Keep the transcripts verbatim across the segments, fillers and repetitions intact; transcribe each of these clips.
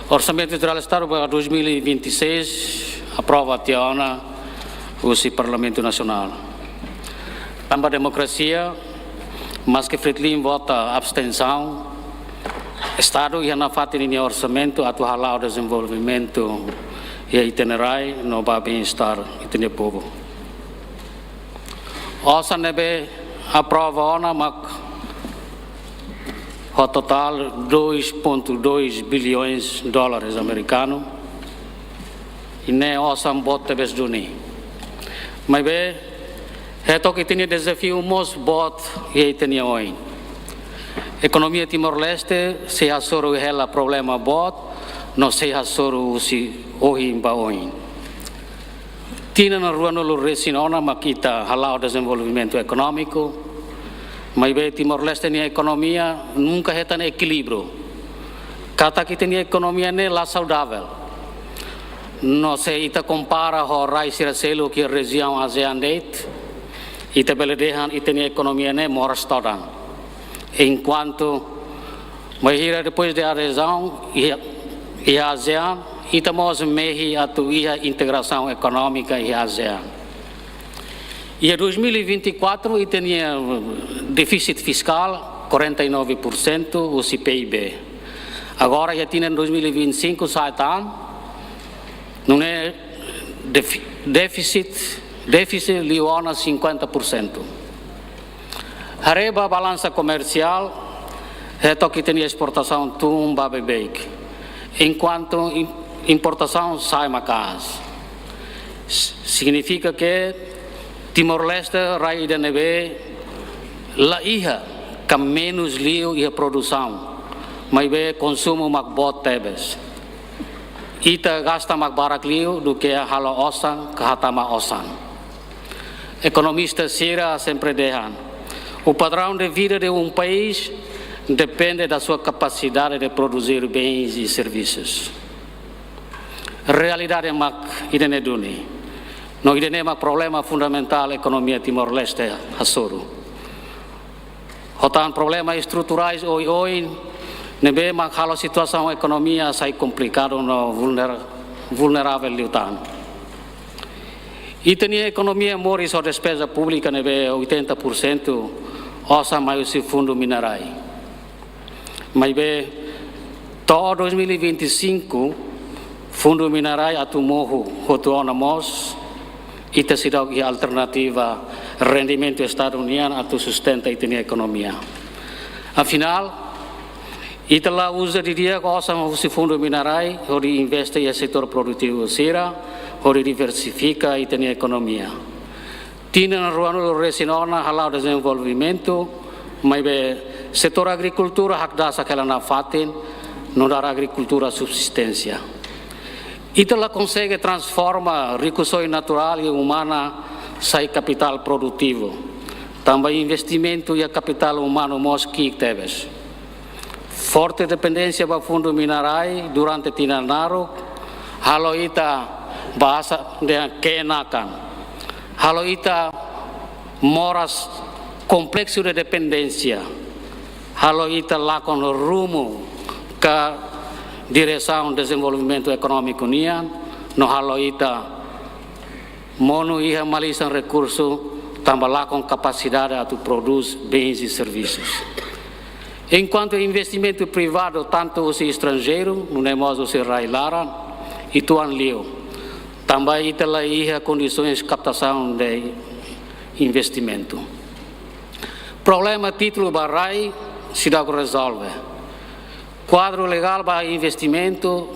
Orsamentu Jerál Estadu ba dois mil e vinte e seis aprova tiha ona husi Parlamentu Nasionál. Tanba demokrasia, maski Fretilin vota abstensaun, Estadu iha nafatin ninia orsamentu atu hala'o dezenvolvimentu iha ita-nia rai no ba bem-estar ita-nia povu. Osan ne'ebé aprova ona mak ho totál dois ponto dois bilhões dólares amerikanu. I ne'e osan boot tebes duni. Maibé, hetok ita-nia dezafiu mós boot iha ita-nia oin. Ekonomia Timor-Leste sei hasoru hela problema boot, no sei hasoru husi ohin ba oin. Tinan ruanulu-resin-ona mak ita hala'o dezenvolvimentu ekonómiku, maibé Timor-Leste nia ekonomia nunka hetan ekilíbriu. Katak ita-nia ekonomia ne'e la saudavel. No se ita kompara ho rai sira seluk iha rejiaun ASEAN de'it, ita bele dehan ita-nia ekonomia ne'e moras todan. Enkuantu, bainhira depois de adezaun iha, iha ASEAN, ita mós mehi atu iha integrasaun ekonómika iha ASEAN. Iha dois mil e vinte e quatro, ita-nia défisit fiskál quarenta e nove por cento husi PIB. Agora, iha tinan dois mil e vinte e cinco sa'e tan, nune'e défi-, défisit, défisit liu ona cinquenta por cento. Haree ba balansa komersiál, hetok ita-nia esportasaun tun ba beibeik, enkuantu im-, importasaun sa'e maka'as. S-, signifika ke Timor-Leste rai ida ne'ebé la iha ka menus liu iha produsaun, maibé konsumu mak boot tebes. Ita gasta mak barak liu duké halo osan ka hatama osan. Ekonomista sira sempre dehan, o padrão de vida de um país depende da sua capacidade de produzir bens e serviços. Realidade mak ida-ne'e duni. No ida-ne'e mak problema fundamentál ekonomia Timor-Leste hasoru. Ho tan problema estruturais oioin ne'ebé mak halo situasaun ekonomia sai komplikadu no vulner-, vulneravel liután. Ita-nia ekonomia moris ho despeza públika ne'ebé oitenta por cento osan mai husi Fundu Mina-Rai. Maibé, to'o dois mil e vinte e cinco, Fundu Mina-Rai atu mohu hotu ona mós, ita seidauk iha alternativa rendimentu Estadu nian atu sustenta ita-nia ekonomia. Afinál, ita la uza didi'ak osan husi Fundu Mina-Rai hodi investe iha setór produtivu sira, hodi diversifika ita-nia ekonomia. Tinan ruanulu-resin-ona hala'o dezenvolvimentu, maibé setór agrikultura hakdasak hela nafatin, nu'udar agrikultura subsisténsia. Ita la konsege transforma rikusoin naturál i umana sai kapitál produtivu. Tanba investimentu iha kapitál umanu mós ki'ik tebes. Forte dependénsia ba Fundu Mina-Rai durante tinan naruk, halo ita bahasa dehan keenakan. Halo ita moras complexo de dependência. Halo ita lakon rumu ka diresaun dezenvolvimentu ekonómiku nian, no halo ita monu iha malisan rekursu tanba lakon kapasidade atu prodús bens e serviços. Enkuantu investimentu privadu, tantu husi estranjeiru, nune'e mós husi rai-laran, uitoan liu, tanba ita la iha kondisoens kaptasaun de investimentu. Problema títulu ba rai seidauk rezolve. Kuadru legál ba investimentu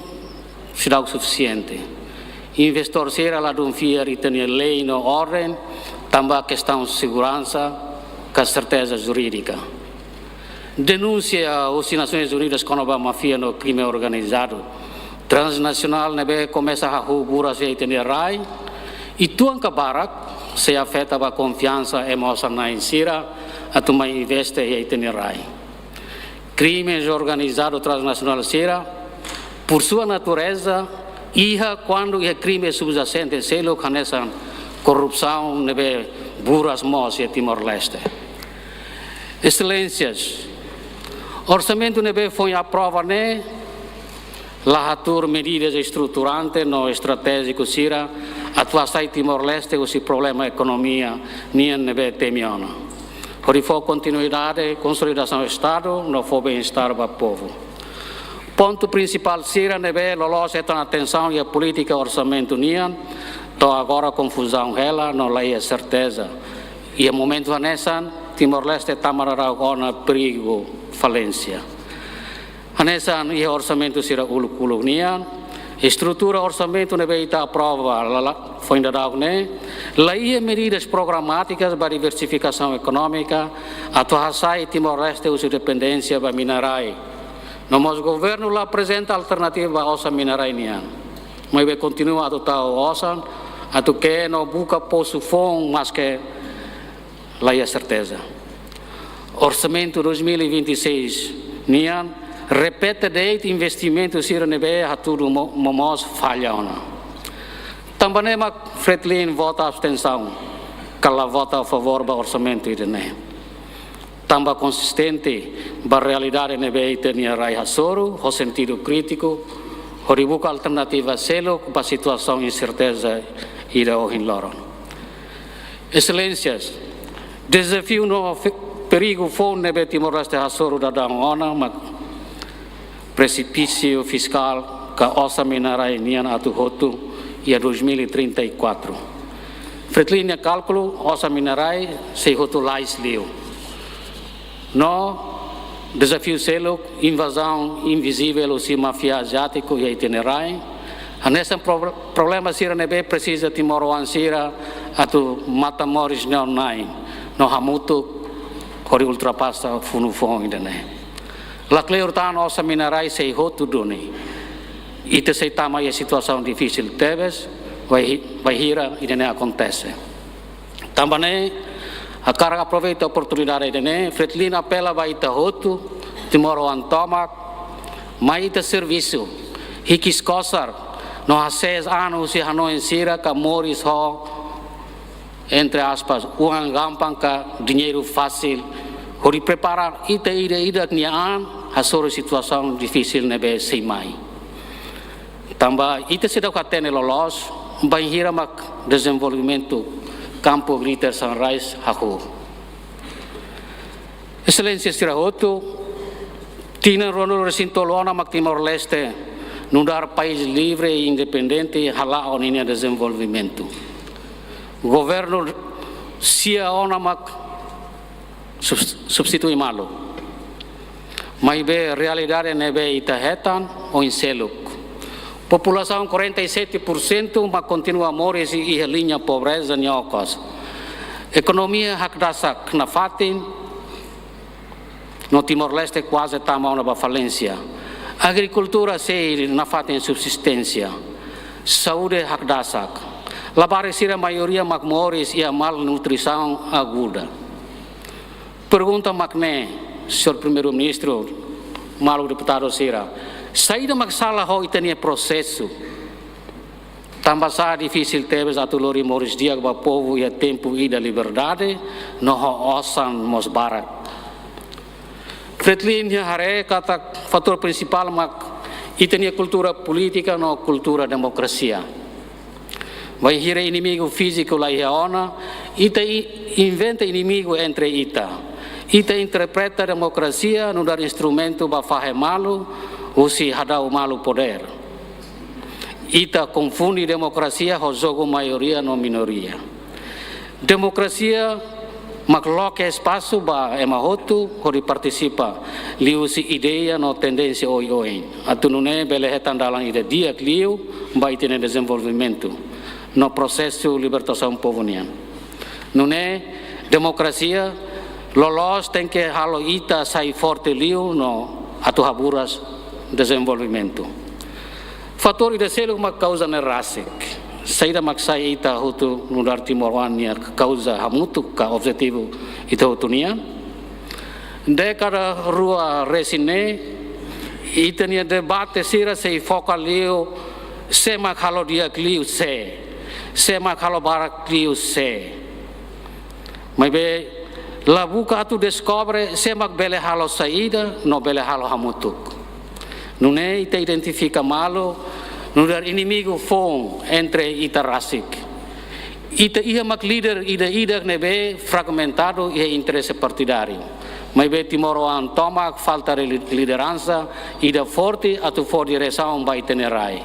seidauk sufisiente. Investór sira ladún fiar ita-nia lei no orden, tanba kestaun seguransa ka serteza jurídika. Denúnsia husi Nasoins Unidas kona-ba máfia no krime organizadu transnasionál ne'ebé komesa hahú buras iha ita-nia rai, uitoan ka barak, sei afeta ba konfiansa ema osan-na'in sira atu mai investe iha ita-nia rai. Krimes organizadu transnasionál sira, por sua natureza, iha kuandu iha krime subjasente seluk hanesan korrupsaun ne'ebé buras mós iha Timor-Leste. Exelénsias, orsamentu ne'ebé foin aprova ne'e La hatuur medidas estruturante no estratéjiku sira atu hasai Timor-Leste husi problema ekonomia nian ne'ebé temi ona, hodi fó kontinuidade konsolidasaun Estadu no fó bem-estar ba povu. Pontu prinsipál sira ne'ebé loloos hetan atensaun iha polítika orsamentu nian, to'o agora konfuzaun hela no la iha serteza. Iha momentu hanesan, Timor-Leste tama daudaun ona perigu falénsia. Hanesan iha orsamentu sira uluk-uluk nian, estrutura orsamentu ne'ebé ita aprova la, la, foin daudaun ne'e, la iha medidas programátikas ba diversifikasaun ekonómika atu hasai Timor-Leste husi dependénsia ba mina-rai. No mós governu la aprezenta alternativa ba osan mina-rai nian. Maibé kontinua atu tau osan, atu ke'e no buka posu foun maske la iha serteza. Orsamentu dois mil e vinte e seis nian repete de'it investimentu sira ne'ebé hatudu mo-, momoos falla ona. Tanba ne'e mak Fretilin vota abstensaun, ka la vota a favór ba orsamentu ida-ne'e. Tanba konsistente ba realidade ne'ebé ita-nia rai hasoru, ho sentidu krítiku, hodi buka alternativa seluk ba situasaun inserteza ida ohin loron. Exelénsias, dezafiu no fe-, perigu foun ne'ebé Timor-Leste hasoru daudaun ona mak presipísiu fiskál ka osan mina-rai nian atu hotu iha dois mil e trinta e quatro. Fretilin nia kálkulu, osan mina-rai sei hotu lalais liu. No dezafiu seluk, invazaun invizivel husi máfia aziátiku iha ita-nia rai. Hanesan pro-, problema sira ne'ebé presiza timoroan sira atu matan moris nia oin-na'in no hamutuk hodi ultrapasa funu foun ida-ne'e. Lakleur tan osan mina-rai sei hotu duni. Ita sei tama iha situasaun difisil tebes, bainhi-, bainhira ida-ne'e akontese. Tanba ne'e, hakarak aproveita oportunidade ida-ne'e, Fretilin apela ba ita hotu, timoroan tomak, mai ita servisu, hikis kosar, no hasees an husi hanoin sira ka moris ho, entre aspas, uang gampang ka dinheiro fácil, hodi prepara ita ida-idak nia an hasoru situasaun difisil ne'ebé sei mai. Tanba ita seidauk hatene loloos bainhira mak dezenvolvimentu kampu Greater Sunrise hahú. Exelénsia sira hotu, tinan ruanulu-resin-tolu ona mak Timor-Leste nu'udar país livre i independente hala'o ninia dezenvolvimentu. Governu sia ona mak subs-, substitui malu. Maibé realidade ne'ebé ita hetan oin seluk. Populasaun quarenta e sete por cento mak kontinua moris iha liña pobreza nia okos. Ekonomia hakdasak nafatin, no Timor-Leste kuaze tama ona ba falénsia. Agrikultura sei nafatin subsisténsia. Saúde hakdasak. Labarik sira maioria mak moris iha malnutrisaun aguda. Pergunta mak ne'e, Señór Primeiru-Ministru, maluk deputadu sira. Saida mak sala ho ita-nia prosesu? Tanba sá difisil tebes atu lori moris di'ak ba povu iha tempu ida liberdade, no ho osan mós barak? Fretilin nia haree katak fatór prinsipál mak ita-nia kultura polítika no kultura demokrasia. Bainhira inimigu fíziku la iha ona, ita i-, inventa inimigu entre ita. Ita interpreta demokrasia nu'udar instrumentu ba fahe malu, husi hadau malu podér. Ita konfunde demokrasia ho jogu maioria no minoria. Demokrasia mak loke espasu ba ema hotu hodi partisipa liuhusi ideia no tendénsia oioin. Atu nune'e bele hetan dalan ida di'ak liu ba ita-nia dezenvolvimentu no prosesu libertasaun povu nian. Nune'e demokrasia loloos tenke halo ita sai forte liu no atu haburas dezenvolvimentu. Fatór ida seluk mak kauza ne'e rasik. Saida mak sai ita hotu nu'udar timoroan nia kauza hamutuk ka objetivu ita hotu nian? Dékada rua resin ne'e, ita-nia debate sira sei foka liu sé mak halo di'ak liu sé, sé mak halo barak liu sé. Maibé la buka atu deskobre sé mak bele halo saida no bele halo hamutuk. Nune'e ita identifika malu nu'udar inimigu foun entre ita rasik. Ita iha mak líder ida-idak ne'ebé fragmentadu iha interese partidáriu. Maibé timoroan tomak falta de li-, lideransa ida forte atu fó diresaun ba ita-nia rai.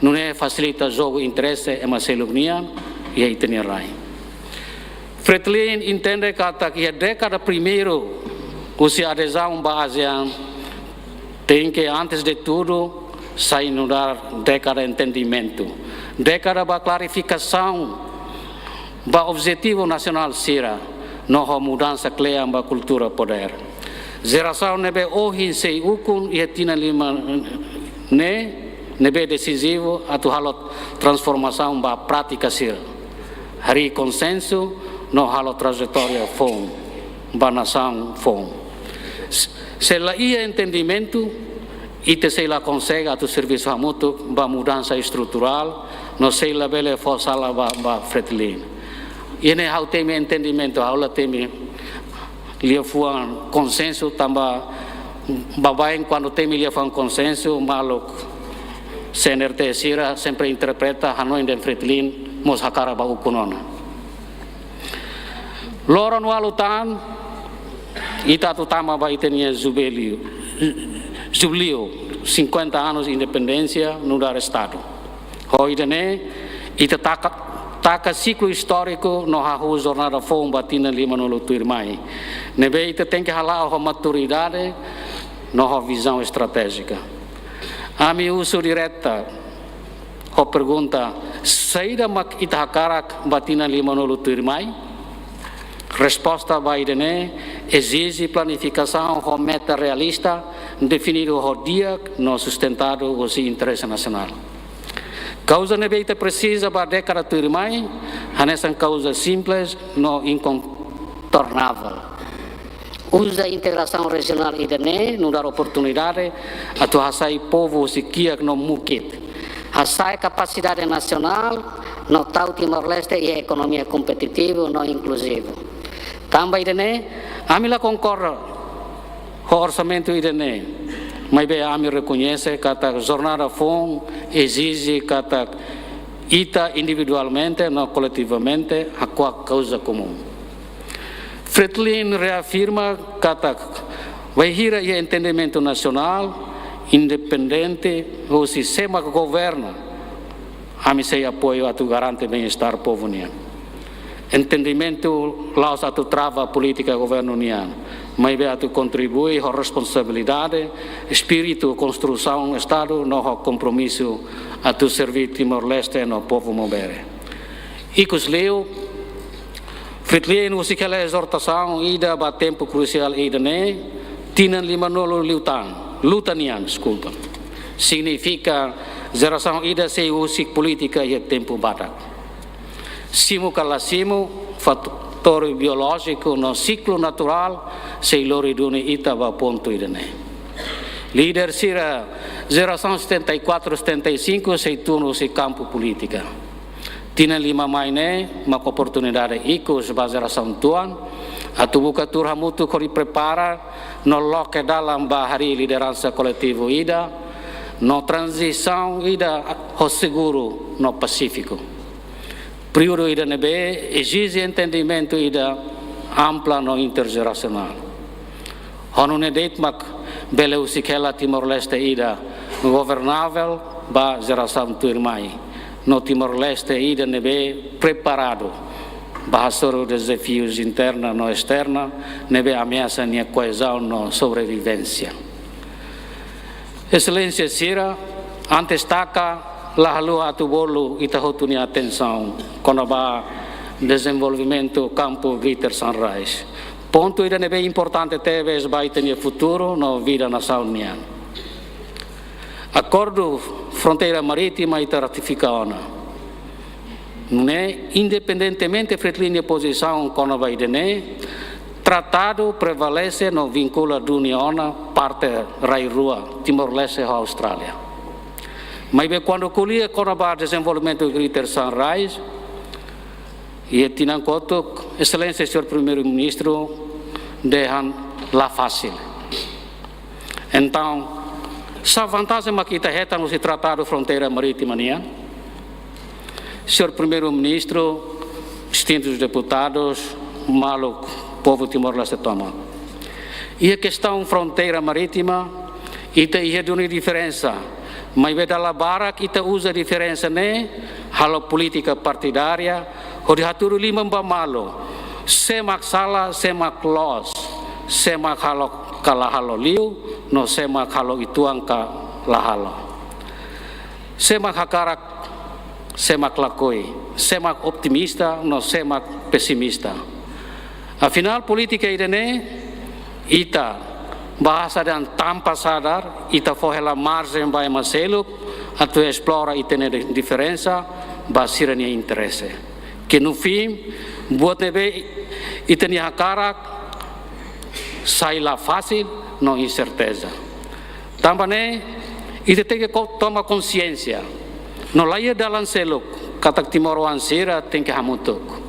Nune'e fasilita jogu interese ema seluk nian iha ita-nia rai. Fretilin entende katak iha dékada primeiru husi adezaun ba ASEAN, tenke, antes de tudo, sai nu'udar dékada entendimentu. Dékada ba klarifikasaun ba objetivu nasionál sira, no ho mudansa kle'an ba kultura podér. Jerasaun ne'ebé ohin sei ukun iha tinan lima ne'e, ne'ebé desizivu atu halo transformasaun ba prátika sira, harii konsensu no halo trajetória foun ba nasaun foun. Se, se la iha entendimentu, ita sei la konsege atu servisu hamutuk ba mudansa estruturál, no sei la bele fó sala ba, ba Fretilin. Iha ne'e ha'u temi entendimentu, ha'u la temi liafuan konsensu, tanba baibain kuandu temi liafuan konsensu, maluk CNRT sira sempre interpreta hanoin dehan Fretilin mós hakarak ba ukun ona. Loron ualu tan, ita atu tama ba ita-nia jubileu, jubileu, cinquenta anos independénsia nu'udar Estadu. Ho ida-ne'e, ita taka, taka siklu istóriku no hahú jornada foun ba tinan limanulu tuirmai. Ne'ebé ita tenke hala'o ho maturidade no ho vizaun estratéjika. Ami husu direta ho pergunta, saida mak ita hakarak ba tinan limanulu tuirmai? Resposta ba ida-ne'e ezije planifikasaun ho meta realista, definidu ho di'ak no sustentadu husi interese nasionál. Kauza ne'ebé ita presiza ba dékada tuirmai hanesan kauza simples no inkontornável. Uza integrasaun rejionál ida-ne'e nu'udar oportunidade atu hasai povu husi kiak no mukit. Hasa'e kapasidade nasionál no tau Timor-Leste iha ekonomia kompetitivu no inkluzivu. Tanba ida-ne'e, ami la konkorda ho orsamentu ida-ne'e, maibé ami rekoñese katak jornada foun ezije katak ita individualmente no koletivamente hakuak kauza komún. Fretilin reafirma katak bainhira iha entendimentu nasionál, independente husi sé mak governa, ami sei apoiu atu garante bem-estar povu nian. Entendimentu la'ós atu trava polítika governu nian, maibé atu kontribui ho responsabilidade, espíritu konstrusaun Estadu no ho kompromisu atu serví Timor-Leste no povu maubere. Ikusliu, Fretilin husik hela ezortasaun ida ba tempu krusiál ida-ne'e, tinan limanulu liután, luta nian, deskulpa. Signifika jerasaun ida sei husik polítika iha tempu badak. Simu ka la simu, fatór biolójiku no siklu naturál sei lori duni ita ba pontu ida-ne'e. Líder sira jerasaun setenta e quatro, setenta e cinco sei tun husi kampu polítika. Tinan lima mai ne'e mak oportunidade ikus ba jerasaun tuan atu buka tuur hamutuk hodi prepara no loke dalan ba harii lideransa koletivu ida no tranzisaun ida ho seguru no pasífiku. Períodu ida ne'ebé ezije entendimentu ida ampla no interjerasionál. Ho nune'e de'it mak bele husik hela Timor-Leste ida governavel ba jerasaun tuirmai, no Timor-Leste ida ne'ebé preparadu ba hasoru dezafius interna no esterna ne'ebé ameasa nia koezaun no sobrevivénsia. Exelénsia sira, antes taka, la haluha atu bolu ita hotu nia atensaun kona-ba dezenvolvimentu kampu Greater Sunrise. Pontu ida ne'ebé importante tebes ba ita-nia futuru no vida nasaun nian. Akordu fronteira marítima ita ratifika ona. Nune'e, independentemente Fretilin nia pozisaun kona-ba ida-ne'e, tratadu prevalese no vinkula duni ona parte rai rua, Timor-Leste ho Austrália. Maibé kuandu ko'alia kona-ba dezenvolvimentu Greater Sunrise, iha tinan kotuk, Exelénsia Señór Primeiru-Ministru dehan la fasil. Entaun, Sá vantajen mak ita hetan husi Tratadu Fronteira Marítima nian? Señór Primeiru-Ministru, distintus deputadus, maluk povu Timor-Leste tomak. Iha kestaun fronteira marítima, ita iha duni diferensa, maibé dala barak ita uza diferensa ne'e halo polítika partidária, hodi hatudu liman ba malu, sé mak sala, sé mak loos, sé mak halo ka la halo liu, no sé mak halo uitoan ka la halo. Sé mak hakarak, sé mak lakohi, sé mak otimista, no sé mak pesimista. Afinál, polítika ida-ne'e, ita, bahasa dehan tanpa sadar, ita fó hela marjen ba ema seluk atu esplora ita-nia di-, diferensa ba sira-nia interese. Ke no fim, buat ne'ebé ita-nia hakarak sai la fasil no inserteza. Tanba ne'e, ita tenke ko-, toma konsiénsia. No la iha dalan seluk, katak timoroan sira tenke hamutuk.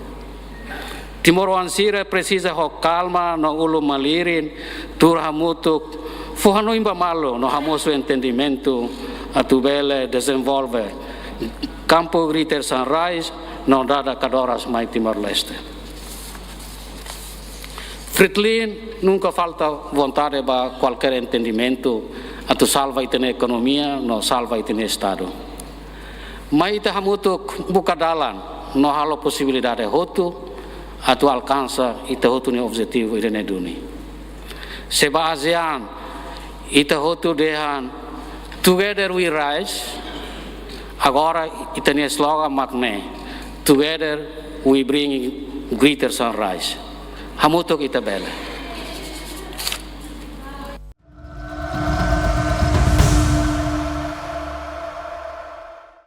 Timoroan sira presiza ho kalma no ulun malirin, tuur hamutuk, fó hanoin ba malu no hamosu entendimentu atu bele dezenvolve kampu Greater Sunrise no dada kadoras mai Timor-Leste. Fretilin nunka falta vontade ba kualkér entendimentu atu salva ita-nia ekonomia no salva ita-nia Estadu. Mai ita hamutuk buka dalan no halo posibilidade hotu atu alkansa ita hotu nia objetivu ida-ne'e duni. Se ba ASEAN ita hotu dehan "Together we rise", agora ita-nia slogan mak ne'e, "Together we bring Greater Sunrise." Hamutuk ita bele.